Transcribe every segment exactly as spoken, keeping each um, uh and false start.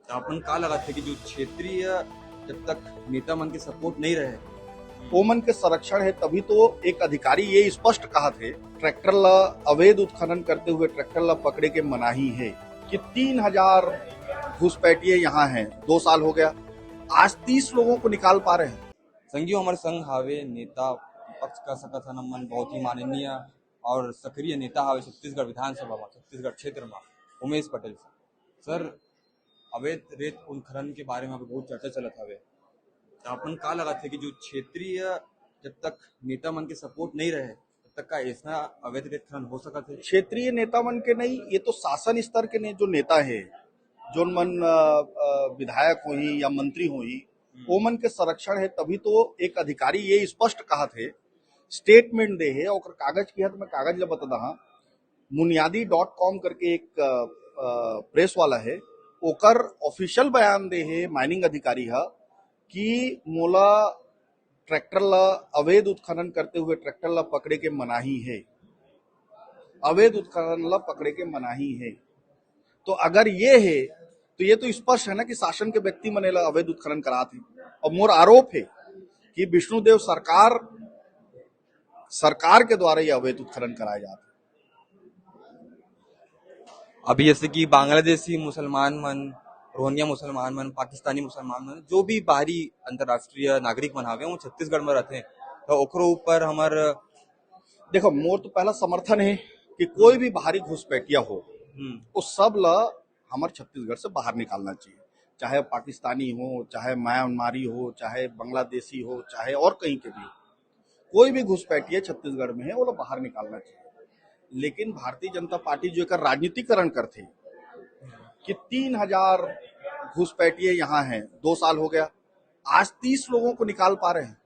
त अपन का लगत हे कि जो क्षेत्रीय, जब तक नेता मन के सपोर्ट नहीं रहे, ओमन के संरक्षण हे, तभी तो एक अधिकारी ये स्पष्ट कहा थे, ट्रैक्टर ला, अवैध उत्खनन करते हुए ट्रैक्टर ला पकड़े के मनाही है कि तीन हजार घुसपैठिए यहाँ हैं, दो साल हो गया, आज तीस लोगों को निकाल पा रहे हैं। संगियो, हमर संग हावे नेता विपक्ष कह सकत हन हमन, बहुत ही माननीय और सक्रिय नेता हावे छत्तीसगढ़ विधानसभा में, छत्तीसगढ़ क्षेत्र में, उमेश पटेल सर। सर, अवैध रेत उत्खनन के बारे में अभी बहुत चर्चा चलत हवे, तो अपन का लगत है कि जो क्षेत्रीय, जब तक नेता मन के सपोर्ट नहीं रहे, तब तक का ऐसा अवैध रेत खनन हो सकत है? क्षेत्रीय नेता मन के नहीं, ये तो शासन स्तर के ने जो नेता है, जोन मन, अ, अ, विधायक होही या मंत्री होही, हम्म। ओमन के संरक्षण है, तभी तो एक अधिकारी ये स्पष्ट कहा थे, स्टेटमेंट दे है, ओकर कागज की हद में कागज ला बता दहा, मुनियादी डॉट कॉम करके एक, अ, अ, प्रेस वाला है, ओकर ऑफिशियल बयान दे है माइनिंग अधिकारी हा कि मोला ट्रैक्टर ला, अवैध उत्खनन करते हुए ट्रैक्टर ला पकड़े के मनाही है, अवैध उत्खनन ला पकड़े के मनाही है। तो अगर ये है, तो ये तो स्पष्ट है ना कि शासन के व्यक्ति मन एला अवैध उत्खनन करात है। और मोर आरोप है कि विष्णुदेव सरकार, सरकार के द्वारा ये अवैध उत्खनन कराए जात है। अभी जैसे कि बांग्लादेशी मुसलमान मन, रोहिंग्या मुसलमान मन, पाकिस्तानी मुसलमान मन, जो भी बाहरी अंतर्राष्ट्रीय नागरिक मन हावे, वो छत्तीसगढ़ में रहते हैं, तो ओकरो ऊपर हमर देखो, मोर तो पहला समर्थन है कि कोई भी बाहरी घुसपैठिया हो, हम्म। वो सब ला हमर छत्तीसगढ़ से बाहर निकालना चाहिए, चाहे पाकिस्तानी हो, चाहे म्यांमारी हो, चाहे बांग्लादेशी हो, चाहे और कहीं के भी हो, कोई भी घुसपैठिया छत्तीसगढ़ में है, वो ला बाहर निकालना चाहिए। लेकिन भारतीय जनता पार्टी जो एकर राजनीतिकरण करथे कि तीन हजार घुसपैठिए यहाँ हैं, दो साल हो गया, आज तीस लोगों को निकाल पा रहे हैं।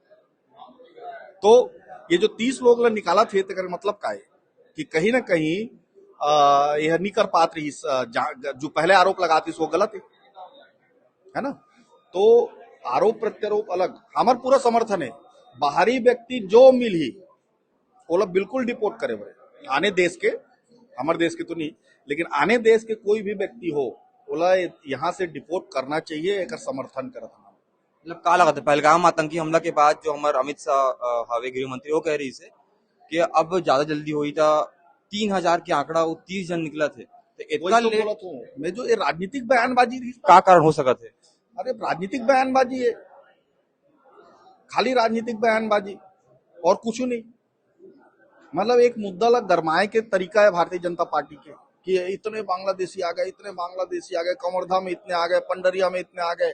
तो ये जो तीस लोग ला निकालत हे, तेकर मतलब का है कि कहीं ना कहीं, अ, यह नहीं कर पात रही, अ, जा-, जो पहले आरोप लगात रही, वो गलत है, है ना? तो आरोप प्रत्यारोप अलग, हमर पूरा समर्थन है। बाहरी व्यक्ति जो मिलही, ओला बिल्कुल डिपोर्ट करे बर, आने देश के, हमर देश के तो नहीं, लेकिन आने देश के कोई भी व्यक्ति हो, ओला यहाँ से डिपोर्ट करना चाहिए, एकर समर्थन करत हन। मतलब, का लगत है, पहलगाम आतंकी हमला के बाद जो हमर अमित शाह, अ, हवे गृह मंत्री, वो कह रही से कि अब ज्यादा जल्दी होई, त तीन हजार के आंकड़ा वो तीस जन निकलत है, तो इतना वही तो लेट बोलत हूँ मैं, जो ये राजनीतिक बयानबाजी रही। का कारण हो सकत है? अरे, राजनीतिक बयानबाजी है, खाली राजनीतिक बयानबाजी और कुछ नहीं। मतलब, एक मुद्दा ला गरमाए के तरीका है भारतीय जनता पार्टी के कि इतने बांग्लादेशी आ गए, इतने बांग्लादेशी आ गए, कवर्धा में इतने आ गए, पंडरिया में इतने आ गए।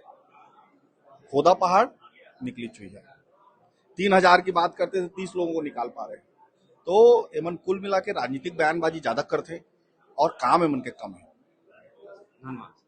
खोदा पहाड़, निकली चुहिया। तीन हजार की बात करते थे, तीस लोगों को निकाल पा रहे हैं। तो एमन कुल मिला के राजनीतिक बयानबाजी ज्यादा करते और काम एमन के कम है। धन्यवाद।